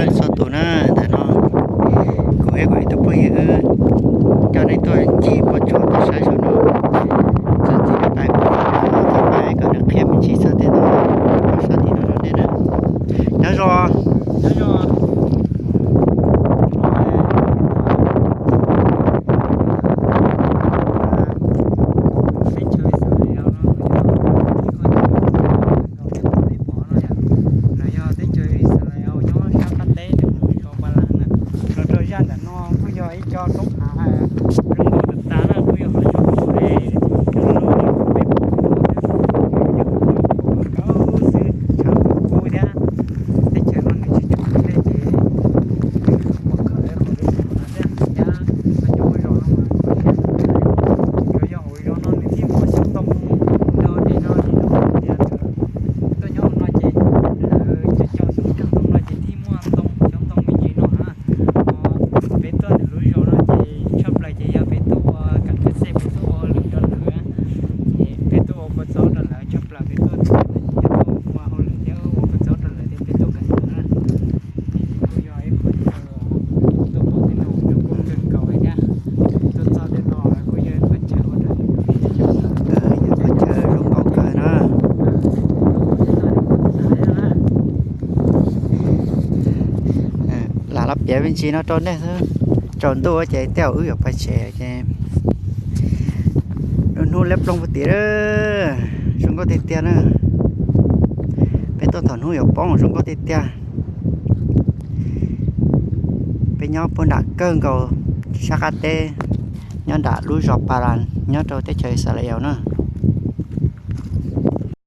Txhua tus na, ntawm no kuv thiab kuv ib tug phooj ywg wb coj nej tuaj ncig puas tsuaj tom sab zog no. Txog txiv pais, txog pais kom nws qhia me ntsis txog tej no, sab tim no rau nej na. Nyob zoo. Teb chaws Israel no yog teb chaws Israel nyob sab qab teb, lub zos Palas na. Los rau zaj ntawm no kuj yog ib co roob hav zoo nkauj tas tas na, kuj yog hav zoov zoo nkauj li. Cov no peb pom no thiab, nkauj xwb, tshav kub thiab. Teb chaws no nws tsis tshua dej ces ua khaws qhov lub zos no thiab, thiab cov zos no mas tsuas yog hauv zos no nws thiaj muaj xyoob ntoo nyob li no, ces lub hais tias tuaj nyob hauv no ces lawv cov cov xyoob coj ntoo no ces thiaj muaj ntoo, xyoob ntoo me ntsis no na. Peb tuaj ntawm lub zos no ces tshaj plaws ces yog peb tuaj ua kam kab xej, peb tuaj ua lwm rau lawv, ces peb tuaj ua kua txob rau lawv tshaj plaws, peb tuaj ua hauj lwm thiab ua kua txob rau lawv thiab peb tuaj kawm ntawv na. Ces kuj yog ib qho chaw tuaj pom tej no zoo nkauj kawg nkaus li thiab. Tuaj txog tej no kuj yog ib qho chaw ua rau yus, qhov chaw zoo nkauj kawg na. Lam los piav me ntsis no rau nej xwb. Tsaus ntuj ces tej zaum wb yuav pais tsev ces lub hnub liab ploog puag tim, zoo nkauj tiag tiag na. Peb tuaj thaum hnub yuav poob zoo nkauj tiag tiag. Peb nyob puag nram kawg nkaus sab qab teb, nyob nram lub zos Palas nyob rau teb chaws Israel na.